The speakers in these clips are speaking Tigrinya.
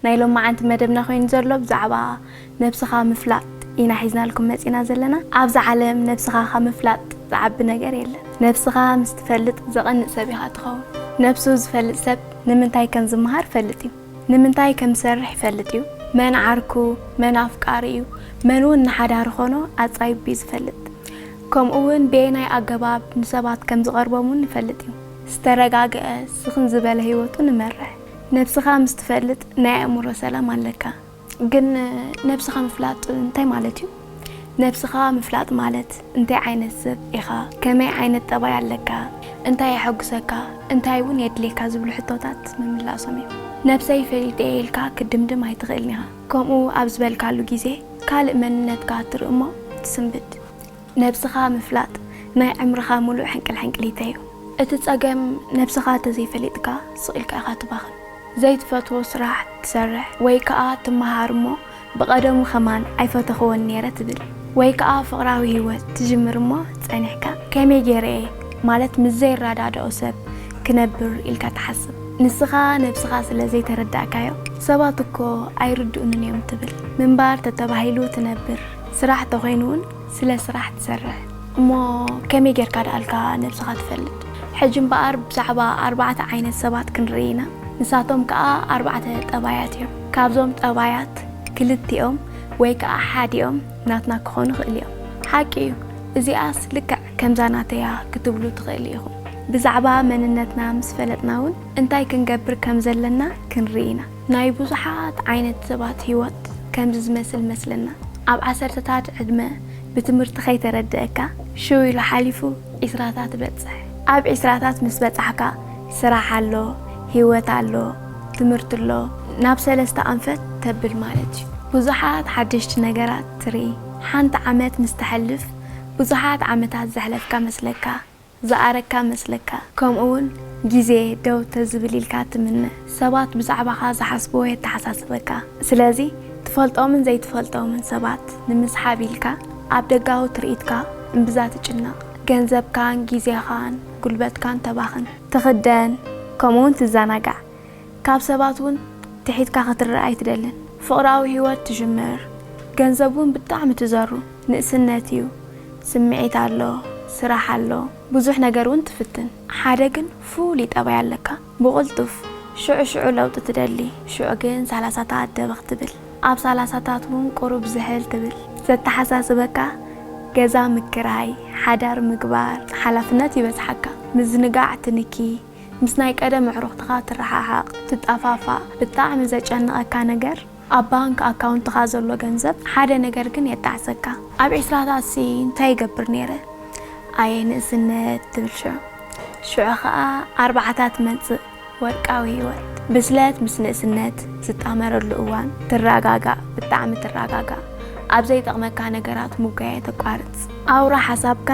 ናይ ሎማዓንቲ መደብና ኮይኑ ዘሎ ብዛዕባ ነብስኻ ምፍላጥ ኢና ሒዝናልኩም መጺና ዘለና። ኣብዛ ዓለም ነብስኻ ካብ ምፍላጥ ዝዓቢ ነገር የለን። ነብስኻ ምስ ትፈልጥ ዘቐንእ ሰብ ኢኻ ትኸውን። ነብሱ ዝፈልጥ ሰብ ንምንታይ ከም ዝመሃር ይፈልጥ እዩ። ንምንታይ ከም ዝሰርሕ ይፈልጥ እዩ። መን ዓርኩ፣ መን ኣፍቃሪ እዩ፣ መን እውን ንሓዳር ኾኖ ኣጻይቢ ዝፈልጥ። ከምኡ እውን ብየናይ ኣገባብ ንሰባት ከም ዝቐርቦም እውን ይፈልጥ እዩ። ዝተረጋግአ ስኽን ዝበለ ህይወቱ ንመርሕ። ነብስኻ ምስ ትፈልጥ ናይ ኣእምሮ ሰላም ኣለካ። ግን ነብስኻ ምፍላጥ እንታይ ማለት እዩ? ነብስኻ ምፍላጥ ማለት እንታይ ዓይነት ሰብ ኢኻ፣ ከመይ ዓይነት ጠባይ ኣለካ፣ እንታይ የሐጉሰካ፣ እንታይ እውን የድልየካ ዝብሉ ሕቶታት ምምላሶም እዩ። ነብሰይ ፈሊጠ ኢልካ ክትድምድም ኣይትኽእልን ኢኻ። ከምኡ ኣብ ዝበልካሉ ግዜ ካልእ መንነትካ ትርኢ እሞ ትስንብድ። ነብስኻ ምፍላጥ ናይ ዕምርኻ ሙሉእ ሕንቅልሕንቅሊተ እዩ። እቲ ጸገም ነብስኻ ተዘይፈሊጥካ ስቕ ኢልካ ኢኻ ትባኽን። ዘይትፈትዎ ስራሕ ትሰርሕ ወይ ከኣ ትመሃር እሞ ብቐደሙ ከማን ኣይፈተኽዎን ነይረ ትብል። ወይ ከኣ ፍቕራዊ ህይወት ትጅምር እሞ ጸኒሕካ ከመይ ገይረ እየ ማለት ምስ ዘይረዳድኦ ሰብ ክነብር ኢልካ ትሓስብ። ንስኻ ነብስኻ ስለ ዘይተረዳእካዮ ሰባት እኮ ኣይርድኡንን እዮም ትብል። ምንባር ተተባሂሉ ትነብር። ስራሕ ተኾይኑ እውን ስለ ስራሕ ትሰርሕ። እሞ ከመይ ጌርካ ደኣልካ ነብስኻ ትፈልጥ? ሕጂ እምበኣር ብዛዕባ ኣርባዕተ ዓይነት ሰባት ክንርኢ ኢና። ንሳቶም ከኣ ኣርባዕተ ጠባያት እዮም። ካብዞም ጠባያት ክልቲኦም ወይ ከኣ ሓዲኦም ናትና ክኾኑ ይኽእሉ እዮም። ሓቂ እዩ፣ እዚኣስ ልክዕ ከምዛ ናተያ ክትብሉ ትኽእሉ ኢኹም። ብዛዕባ መንነትና ምስ ፈለጥና እውን እንታይ ክንገብር ከም ዘለና ክንርኢ ኢና። ናይ ብዙሓት ዓይነት ሰባት ህይወት ከምዚ ዝመስል መስለና። ኣብ ዓሰርተታት ዕድመ ብትምህርቲ ከይተረድአካ ሽው ኢሉ ሓሊፉ ዒስራታት ትበጽሕ። ኣብ ዒስራታት ምስ በጻሕካ ስራሕ ኣሎ፣ ህይወት ኣሎ፣ ትምህርቲ ኣሎ። ናብ ሰለስተ ኣንፈት ተብል ማለት እዩ። ብዙሓት ሓደሽቲ ነገራት ትርኢ። ሓንቲ ዓመት ምስ ተሕልፍ ብዙሓት ዓመታት ዘሕለፍካ መስለካ፣ ዝኣረካ መስለካ። ከምኡ እውን ግዜ ደው ተዝብል ኢልካ ትምነ። ሰባት ብዛዕባኻ ዝሓስብዎ የተሓሳስበካ። ስለዚ ትፈልጦምን ዘይትፈልጦምን ሰባት ንምስሓብ ኢልካ ኣብ ደጋዊ ትርኢትካ እምብዛ ትጭነቕ። ገንዘብካን ግዜኻን ጉልበትካን ተባኽን። ትኽደን፣ ከምኡ እውን ትዘናጋዕ። ካብ ሰባት እውን ትሒትካ ክትረኣ ኣይትደልን። ፍቕራዊ ህይወት ትጅምር። ገንዘብ እውን ብጣዕሚ ትዘሩ። ንእስነት እዩ። ስምዒት ኣሎ፣ ስራሕ ኣሎ፣ ብዙሕ ነገር እውን ትፍትን። ሓደ ግን ፍሉይ ጠባይ ኣለካ። ብቕልጡፍ ሽዑ ሽዑ ለውጢ ትደሊ። ሽዑ ግን ሰላሳታት ደበኽ ትብል። ኣብ ሰላሳታት እውን ቁሩብ ዝሕል ትብል። ዘተሓሳስበካ ገዛ ምክራይ፣ ሓዳር ምግባር፣ ሓላፍነት ይበዝሓካ። ምዝንጋዕ ትንኪ። ምስ ናይ ቀደም ኣዕሩኽትኻ ትረሓሓቕ፣ ትጠፋፋእ። ብጣዕሚ ዘጨንቐካ ነገር ኣብ ባንክ ኣካውንትኻ ዘሎ ገንዘብ። ሓደ ነገር ግን የጣዕሰካ። ኣብ ዒስራታትሲ እንታይ ይገብር ነይረ? ኣየ ንእስነት ትብል ሽዑ። ሽዑ ኸኣ ኣርባዓታት ትመጽእ፣ ወርቃዊ ህይወት። ብስለት ምስ ንእስነት ዝጣመረሉ እዋን ትረጋጋእ፣ ብጣዕሚ ትረጋጋእ። ኣብ ዘይጠቕመካ ነገራት ምጉያይ ተቋርጽ። ኣውራ ሓሳብካ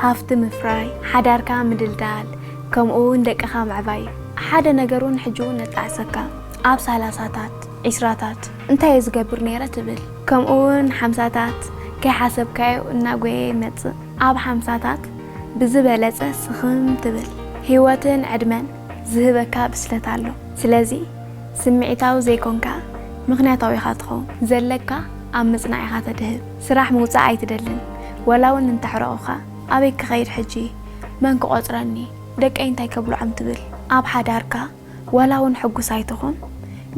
ሃፍቲ ምፍራይ፣ ሓዳርካ ምድልዳል፣ ከምኡ እውን ደቅኻ ምዕባይ። ሓደ ነገር እውን ሕጂ እውን ነጣዕሰካ። ኣብ ሰላሳታት፣ ዒስራታት እንታይ እየ ዝገብር ነይረ ትብል። ከምኡ እውን ሓምሳታት ከይሓሰብካዮ እናጎየ ይመጽእ። ኣብ ሓምሳታት ብዝበለጸ ስኽም ትብል። ህይወትን ዕድመን ዝህበካ ብስለት ኣሎ። ስለዚ ስምዒታዊ ዘይኮንካ ምኽንያታዊ ኢኻ ትኸውን። ዘለካ ኣብ ምጽናዕ ኢኻ ተድህብ። ስራሕ ምውጻእ ኣይትደልን። ወላ እውን እንተሕረቑኻ፣ ኣበይ ክኸይድ ሕጂ? መን ክቖጽረኒ? ደቀይ እንታይ ከብልዖም ትብል። ኣብ ሓዳርካ ዋላ እውን ሕጉስ ኣይትኹን፣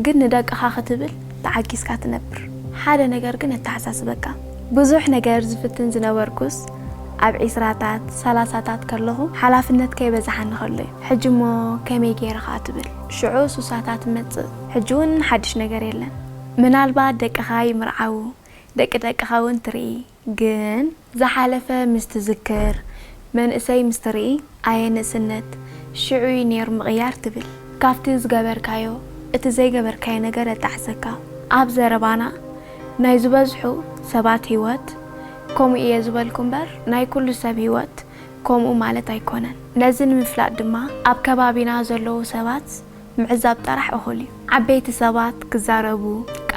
ግን ንደቅኻ ክትብል ተዓጊስካ ትነብር። ሓደ ነገር ግን ኣተሓሳስበካ። ብዙሕ ነገር ዝፍትን ዝነበርኩስ ኣብ ዒስራታት፣ ሰላሳታት ከለኹ ሓላፍነት ከይበዝሓኒ ከሎ እዩ። ሕጂ እሞ ከመይ ገይረ ኸኣ ትብል። ሽዑ ሱሳታት ትመጽእ። ሕጂ እውን ሓድሽ ነገር የለን። ምናልባት ደቅኻ ይምርዓዉ፣ ደቂ ደቅኻ እውን ትርኢ። ግን ዝሓለፈ ምስ ትዝክር፣ መንእሰይ ምስ ትርኢ፣ ኣየ ንእስነት፣ ሽዑ እዩ ነይሩ ምቕያር ትብል። ካብቲ ዝገበርካዮ እቲ ዘይገበርካዮ ነገር የጣዕሰካ። ኣብ ዘረባና ናይ ዝበዝሑ ሰባት ህይወት ከምኡ እየ ዝበልኩ እምበር ናይ ኩሉ ሰብ ህይወት ከምኡ ማለት ኣይኮነን። ነዚ ንምፍላጥ ድማ ኣብ ከባቢና ዘለዉ ሰባት ምዕዛብ ጥራሕ እኹል እዩ። ዓበይቲ ሰባት ክዛረቡ፣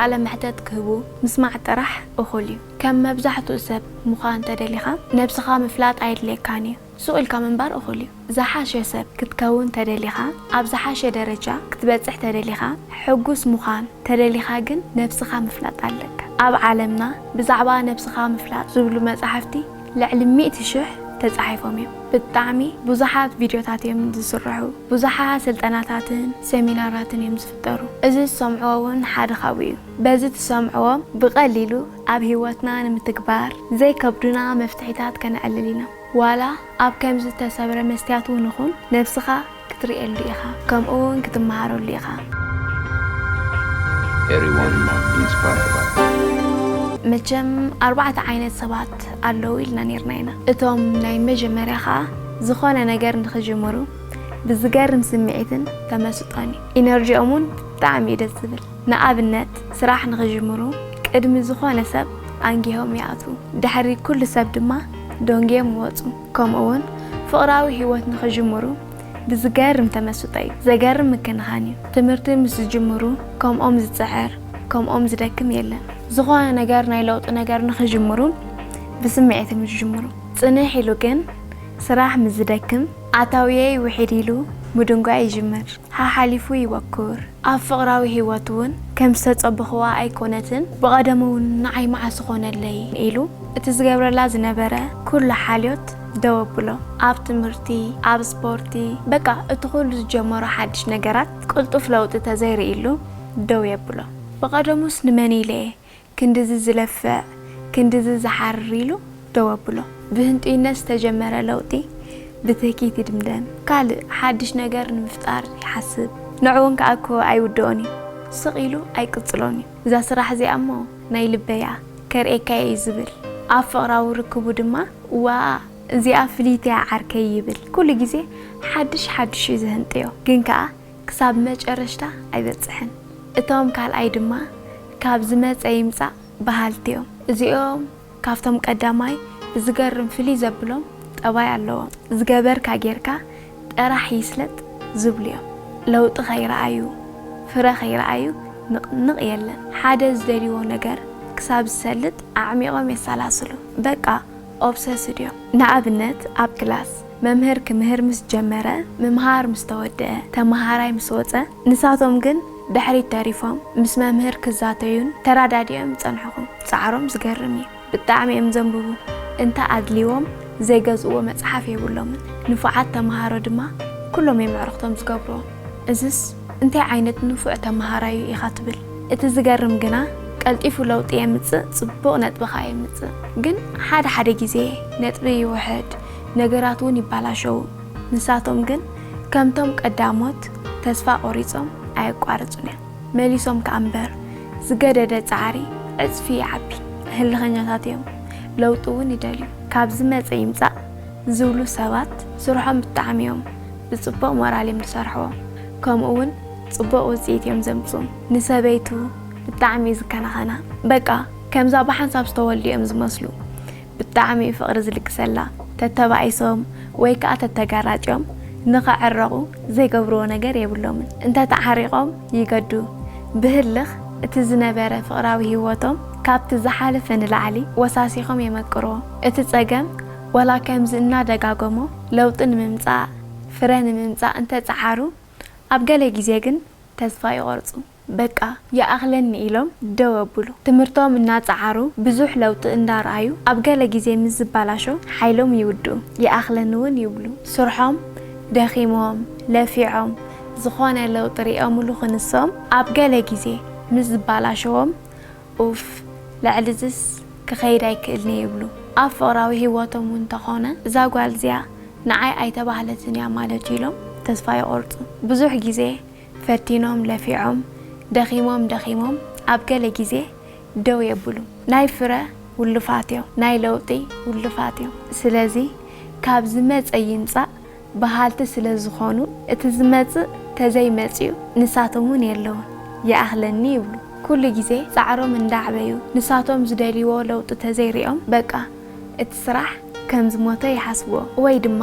ቃለ መሕተት ክህቡ ምስማዕ ጥራሕ እኹል እዩ። ከም መብዛሕትኡ ሰብ ምዃን ተደሊኻ፣ ነብስኻ ምፍላጥ ኣየድልየካን እዩ። ሱቕ ኢልካ ምንባር እኹል እዩ። ዝሓሸ ሰብ ክትከውን ተደሊኻ፣ ኣብ ዝሓሸ ደረጃ ክትበጽሕ ተደሊኻ፣ ሕጉስ ምዃን ተደሊኻ ግን ነብስኻ ምፍላጥ ኣለካ። ኣብ ዓለምና ብዛዕባ ነብስኻ ምፍላጥ ዝብሉ መጻሕፍቲ ልዕሊ ሚእቲ ሽሕ ተጻሒፎም እዮም። ብጣዕሚ ብዙሓት ቪድዮታት እዮም ዝስርሑ። ብዙሓት ስልጠናታትን ሰሚናራትን እዮም ዝፍጠሩ። እዚ ዝሰምዕዎ እውን ሓደ ካብኡ እዩ። በዚ ትሰምዕዎም ብቐሊሉ ኣብ ህይወትና ንምትግባር ዘይከብዱና መፍትሒታት ከነዕልል ኢና። ዋላ ኣብ ከምዚ ዝተሰብረ መስትያት እውን ይኹን ነብስኻ ክትርእየሉ ኢኻ፣ ከምኡ እውን ክትመሃረሉ ኢኻ። Everyone inspired by መቸም ኣርባዕተ ዓይነት ሰባት ኣለዉ ኢልና ነርና ኢና። እቶም ናይ መጀመርያ ኸዓ ዝኾነ ነገር ንኽጅምሩ ብዝገርም ስምዒትን ተመስጦን እዩ። ኢነርጂኦም እውን ብጣዕሚ እዩ ደስ ዝብል። ንኣብነት ስራሕ ንኽጅምሩ ቅድሚ ዝኾነ ሰብ ኣንጊሆም ይኣትዉ። ድሕሪ ኩሉ ሰብ ድማ ደንጊዮም ይወፁ። ከምኡ እውን ፍቕራዊ ህይወት ንኽጅምሩ ብዝገርም ተመስጦ እዩ። ዘገርም ምክንኻን እዩ። ትምህርቲ ምስ ዝጅምሩ ከምኦም ዝፅዕር ከምኦም ዝደክም የለን። ዝኾነ ነገር ናይ ለውጢ ነገር ንኽጅምሩ ብስምዒት እዮም ዝጅምሩ። ፅንሕ ኢሉ ግን ስራሕ ምስ ዝደክም ኣታውየይ ውሒድ ኢሉ ምድንጓይ ይጅምር። ሓሓሊፉ ይወኩር። ኣብ ፍቕራዊ ህይወት እውን ከም ዝተጸበኽዋ ኣይኮነትን፣ ብቐደሙ እውን ንዓይ መዓስ ኾነለይ ኢሉ እቲ ዝገብረላ ዝነበረ ኩሉ ሓልዮት ደው ኣብሎ። ኣብ ትምህርቲ፣ ኣብ ስፖርቲ፣ በቃ እቲ ኩሉ ዝጀመሮ ሓድሽ ነገራት ቅልጡፍ ለውጢ ተዘይርእሉ ደው የብሎ። ብቐደሙስ ንመን ኢለ እየ ክንድዚ ዝለፍዕ ክንድዚ ዝሓርር ኢሉ ደው ኣብሎ። ብህንጡይነት ዝተጀመረ ለውጢ ብትህኪት ይድምደም። ካልእ ሓድሽ ነገር ንምፍጣር ይሓስብ። ንዕኡ እውን ከኣ እኮ ኣይውድኦን እዩ። ስቕ ኢሉ ኣይቅጽሎን እዩ። እዛ ስራሕ እዚኣ እሞ ናይ ልበይ እያ፣ ከርእየካ እየ እዩ ዝብል። ኣብ ፍቕራዊ ርክቡ ድማ እዋኣ እዚኣ ፍልይቲ እያ ዓርከይ ይብል። ኩሉ ግዜ ሓድሽ ሓድሽ እዩ ዝህንጥዮ። ግን ከኣ ክሳብ መጨረሽታ ኣይበጽሕን። እቶም ካልኣይ ድማ ካብ ዝመጸ ይምጻእ በሃልቲ እዮም። እዚኦም ካብቶም ቀዳማይ ብዝገርም ፍልይ ዘብሎም ጠባይ ኣለዎም። ዝገበርካ ጌርካ ጥራሕ ይስለጥ ዝብሉ እዮም። ለውጢ ከይረኣዩ ፍረ ከይረኣዩ ንቕንቕ የለን። ሓደ ዝደልይዎ ነገር ክሳብ ዝሰልጥ ኣዕሚቖም የሰላስሉ። በቃ ኦብሰስድ እዮም። ንኣብነት ኣብ ክላስ መምህር ክምህር ምስ ጀመረ፣ ምምሃር ምስ ተወደአ፣ ተመሃራይ ምስ ወጸ፣ ንሳቶም ግን ድሕሪት ተሪፎም ምስ መምህር ክዛተዩን ተራዳዲኦም ይጸንሕኹ። ጻዕሮም ዝገርም እዩ። ብጣዕሚ እዮም ዘንብቡ። እንተ ኣድልዎም ዘይገዝእዎ መጽሓፍ የብሎምን። ንፉዓት ተመሃሮ ድማ ኩሎም እዮም ኣዕሩኽቶም ዝገብርዎም። እዝስ እንታይ ዓይነት ንፉዕ ተመሃራዩ ኢኻ ትብል? እቲ ዝገርም ግና ቀልጢፉ ለውጢ የምጽእ፣ ጽቡቕ ነጥቢ ኸኣ የምጽእ። ግን ሓደ ሓደ ግዜ ነጥቢ ይውሕድ፣ ነገራት እውን ይባላሸዉ። ንሳቶም ግን ከምቶም ቀዳሞት ተስፋ ቆሪጾም ኣየቋርጹን እዮም። መሊሶም ከኣ እምበር ዝገደደ ጻዕሪ ዕጽፊ ይዓቢ። ህልኸኛታት እዮም፣ ለውጢ እውን ይደልዩ። ካብ ዝመጸ ይምጻእ ዝብሉ ሰባት ስርሖም ብጣዕሚ እዮም ብጽቡቕ ሞራል እዮም ዝሰርሕዎ። ከምኡ እውን ጽቡቕ ውጽኢት እዮም ዘምጽኡ። ንሰበይቱ ብጣዕሚ እዩ ዝከናኸና። በቃ ከምዛ ብሓንሳብ ዝተወልዱ እዮም ዝመስሉ። ብጣዕሚ እዩ ፍቕሪ ዝልግሰላ። ተተባኢሶም ወይ ከኣ ተተጋራጭዮም ንኸዕረቑ ዘይገብርዎ ነገር የብሎምን። እንተተዓሪቖም ይገዱ። ብህልኽ እቲ ዝነበረ ፍቕራዊ ህይወቶም ካብቲ ዝሓለፈ ንላዕሊ ወሳሲኾም የመቅርዎ። እቲ ጸገም ዋላ ከምዚ እናደጋገሞ ለውጢ ንምምጻእ ፍረ ንምምጻእ እንተጸዓሩ ኣብ ገለ ግዜ ግን ተስፋ ይቖርጹ። በቃ ይኣኽለኒ ኢሎም ደው ኣብሉ። ትምህርቶም እናጸዓሩ ብዙሕ ለውጢ እንዳረኣዩ ኣብ ገለ ግዜ ምስ ዝባላሾ ሓይሎም ይውድኡ። ይኣኽለኒ እውን ይብሉ። ስርሖም ደኺሞም ለፊዖም ዝኾነ ለውጢ ሪኦምሉ ክንሶም ኣብ ገለ ግዜ ምስ ዝባላሸዎም ኡፍ ልዕሊ እዝስ ክኸይድ ኣይክእልን'የ ይብሉ። ኣብ ፍቕራዊ ህይወቶም እውን እንተኾነ እዛ ጓል እዚኣ ንዓይ ኣይተባህለትን እያ ማለት እዩ ኢሎም ተስፋ ይቖርጹ። ብዙሕ ግዜ ፈቲኖም ለፊዖም ደኺሞም ደኺሞም ኣብ ገለ ግዜ ደው የብሉ። ናይ ፍረ ውሉፋት እዮም፣ ናይ ለውጢ ውሉፋት እዮም። ስለዚ ካብ ዝመጸ ይምጻእ በሃልቲ ስለ ዝኾኑ እቲ ዝመጽእ ተዘይመጽዩ ንሳቶም እውን የለውን ይኣኽለኒ ይብሉ። ኩሉ ግዜ ጻዕሮም እንዳዕበዩ ንሳቶም ዝደልይዎ ለውጢ ተዘይሪኦም በቃ እቲ ስራሕ ከም ዝሞተ ይሓስብዎ። ወይ ድማ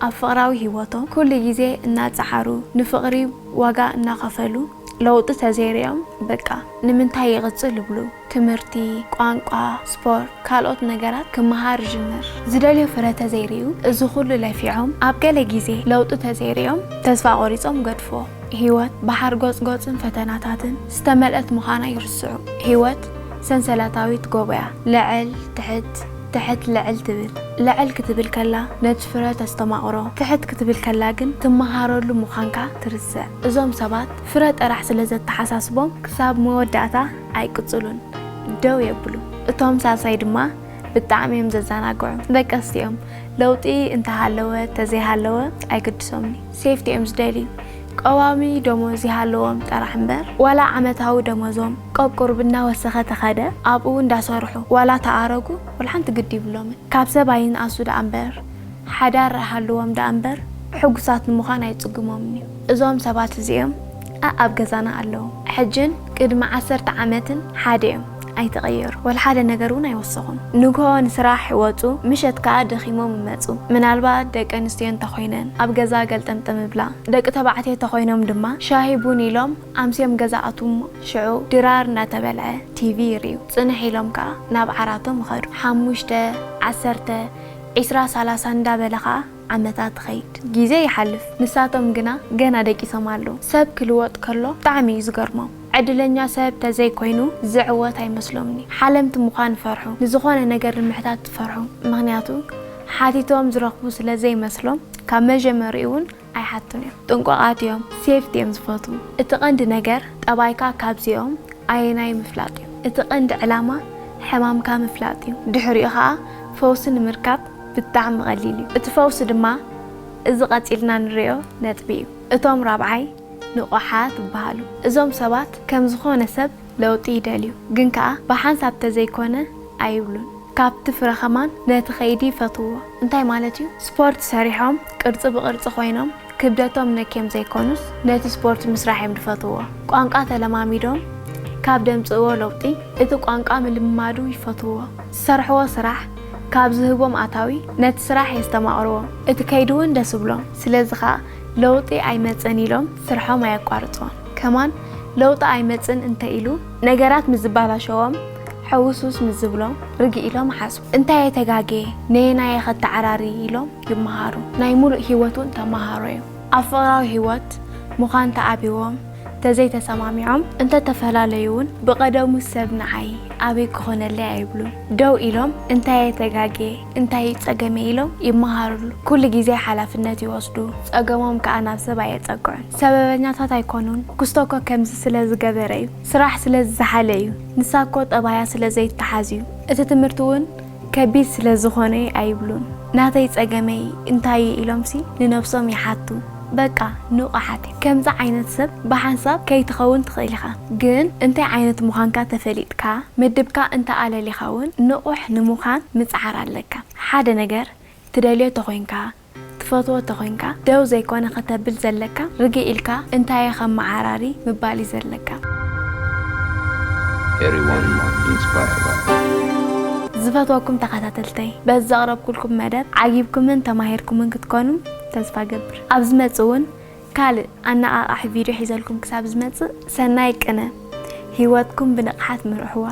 ኣብ ፍቕራዊ ህይወቶም ኩሉ ግዜ እናጸዓሩ ንፍቕሪ ዋጋ እናኸፈሉ ለውጢ ተዘይሪኦም በቃ ንምንታይ ይቕጽል ይብሉ። ትምህርቲ፣ ቋንቋ፣ ስፖርት፣ ካልኦት ነገራት ክመሃር ይጅምር። ዝደልዮ ፍረ ተዘይሪኡ እዚ ኩሉ ለፊዖም ኣብ ገለ ግዜ ለውጢ ተዘይሪኦም ተስፋ ቆሪጾም ገድፎ። ህይወት ብሓርጎጽጎጽን ፈተናታትን ዝተመልአት ምዃና ይርስዑ። ህይወት ሰንሰለታዊት ጎቦያ፣ ልዕል ትሕት ትሕት ልዕል ትብል። ልዕል ክትብል ከላ ነቲ ፍረ ተስተማቕሮ፣ ትሕት ክትብል ከላ ግን ትመሃረሉ ምዃንካ ትርስዕ። እዞም ሰባት ፍረ ጥራሕ ስለ ዘተሓሳስቦም ክሳብ መወዳእታ ኣይቅጽሉን፣ ደው የብሉ። እቶም ሳልሳይ ድማ ብጣዕሚ እዮም ዘዘናግዑ። ደቀስቲ እዮም። ለውጢ እንተሃለወ ተዘይሃለወ ኣይግድሶምኒ። ሴፍቲ እዮም ዝደልዩ። ቀዋሚ ደሞዝ ይሃለዎም ጥራሕ እምበር ዋላ ዓመታዊ ደሞዞም ቆብቁርብ እናወሰኸ ተኸደ ኣብኡ እንዳሰርሑ ዋላ ተኣረጉ ዋላ ሓንቲ ግዲ ይብሎምን። ካብ ሰብ ኣይንኣሱ ደኣ እምበር ሓዳር ሃልዎም ደኣ እምበር ሕጉሳት ንምዃን ኣይጽግሞምን እዩ። እዞም ሰባት እዚኦም ኣኣብ ገዛና ኣለዉ። ሕጅን ቅድሚ ዓሰርተ ዓመትን ሓደ እዮም። ኣይተቐየሩ። ወላ ሓደ ነገር እውን ኣይወሰኹን። ንግሆ ንስራሕ ይወጹ፣ ምሸት ከኣ ደኺሞም ይመጹ። ምናልባት ደቂ ኣንስትዮ እንተኾይነን ኣብ ገዛ ገልጠምጠም ይብላ። ደቂ ተባዕትዮ ተኾይኖም ድማ ሻሂ ቡን ኢሎም ኣምስዮም ገዛ ኣትዉ እሞ ሽዑ ድራር እናተበልዐ ቲቪ ይርእዩ። ጽንሕ ኢሎም ከኣ ናብ ዓራቶም ይኸዱ። ሓሙሽተ፣ ዓሰርተ፣ ዒስራ፣ ሰላሳ እንዳበለ ከኣ ዓመታት ትኸይድ። ግዜ ይሓልፍ፣ ንሳቶም ግና ገና ደቂሶም ኣለዉ። ሰብ ክልወጥ ከሎ ብጣዕሚ እዩ ዝገርሞም። ዕድለኛ ሰብ ተዘይኮይኑ ዝዕወት ኣይመስሎምኒ። ሓለምቲ ምዃን ይፈርሑ፣ ንዝኾነ ነገር ንምሕታት ይፈርሑ። ምኽንያቱ ሓቲቶም ዝረኽቡ ስለ ዘይመስሎም ካብ መጀመሪኡ እውን ኣይሓቱን እዮም። ጥንቁቓት እዮም፣ ሴፍቲ እዮም ዝፈትዉ። እቲ ቀንዲ ነገር ጠባይካ ካብዚኦም ኣየናይ ምፍላጥ እዩ። እቲ ቀንዲ ዕላማ ሕማምካ ምፍላጥ እዩ። ድሕሪኡ ኸኣ ፈውሲ ንምርካብ ብጣዕሚ ቀሊል እዩ። እቲ ፈውሲ ድማ እዚ ቀጺልና ንርእዮ ነጥቢ እዩ። እቶም ራብዓይ ንቑሓት ይበሃሉ። እዞም ሰባት ከም ዝኾነ ሰብ ለውጢ ይደልዩ፣ ግን ከኣ ብሓንሳብ ተዘይኮነ ኣይብሉን። ካብቲ ፍረ ከማን ነቲ ከይዲ ይፈትውዎ። እንታይ ማለት እዩ? ስፖርት ሰሪሖም ቅርጺ ብቕርጺ ኮይኖም ክብደቶም ነክዮም ዘይኮኑስ ነቲ ስፖርት ምስራሕ እዮም ዝፈትውዎ። ቋንቋ ተለማሚዶም ካብ ደምጽእዎ ለውጢ እቲ ቋንቋ ምልምማዱ ይፈትውዎ። ዝሰርሕዎ ስራሕ ካብ ዝህቦም ኣታዊ ነቲ ስራሕ የስተማቕርዎ። እቲ ከይዲ እውን ደስ ይብሎም። ስለዚ ኸኣ ለውጢ ኣይመጽእን ኢሎም ስርሖም ኣየቋርጽዎን። ከማን ለውጢ ኣይመጽእን እንተ ኢሉ ነገራት ምስ ዝበላሸዎም ሕውስውስ ምስ ዝብሎም ርግእ ኢሎም ይሓስቡ። እንታይ እየ ተጋግየ? ነየናይ እየ ከተዓራሪ? ኢሎም ይመሃሩ። ናይ ሙሉእ ህይወት እውን ተመሃሮ እዮም። ኣብ ፍቕራዊ ህይወት ምዃን ተኣብይዎም ተዘይተሰማሚዖም እንተተፈላለዩ እውን ብቐደሙ ሰብ ንዓይ ኣበይ ክኾነለይ ኣይብሉን። ደው ኢሎም እንታይ እየ ተጋግየ? እንታይ እዩ ጸገመይ? ኢሎም ይመሃርሉ። ኩሉ ግዜ ሓላፍነት ይወስዱ፣ ጸገሞም ከኣ ናብ ሰብ ኣየጸግዑን። ሰበበኛታት ኣይኮኑን። ክስቶኮ ከምዚ ስለ ዝገበረ እዩ፣ ስራሕ ስለ ዝዘሓለ እዩ፣ ንሳ እኮ ጠባያ ስለ ዘይተሓዝ እዩ፣ እቲ ትምህርቲ እውን ከቢድ ስለ ዝኾነ ኣይብሉን። ናተይ ጸገመይ እንታይ እዩ ኢሎምሲ ንነብሶም ይሓቱ። በቃ ንቑሓት እዮም። ከምዚ ዓይነት ሰብ ብሓንሳብ ከይትኸውን ትኽእል ኢኻ፣ ግን እንታይ ዓይነት ምዃንካ ተፈሊጥካ ምድብካ እንተ ኣለሊኻ እውን ንቑሕ ንምዃን ምጽዓር ኣለካ። ሓደ ነገር ትደልዮ ተኾይንካ፣ ትፈትዎ ተኾይንካ፣ ደው ዘይኮነ ከተብል ዘለካ ርግእ ኢልካ እንታይ እየ ከመዓራሪ ምባል እዩ ዘለካ። Everyone inspired. ዝፈትወኩም ተኸታተልተይ፣ በዚ ዘቕረብኩልኩም መደብ ዓጊብኩምን ተማሂርኩምን ክትኮኑ ተስፋ ገብር። ኣብ ዝመጽእ እውን ካልእ ኣነቓቓሒ ቪድዮ ሒዘልኩም ክሳብ ዝመጽእ ሰናይ ቅነ፣ ህይወትኩም ብንቕሓት ምርሕዋ።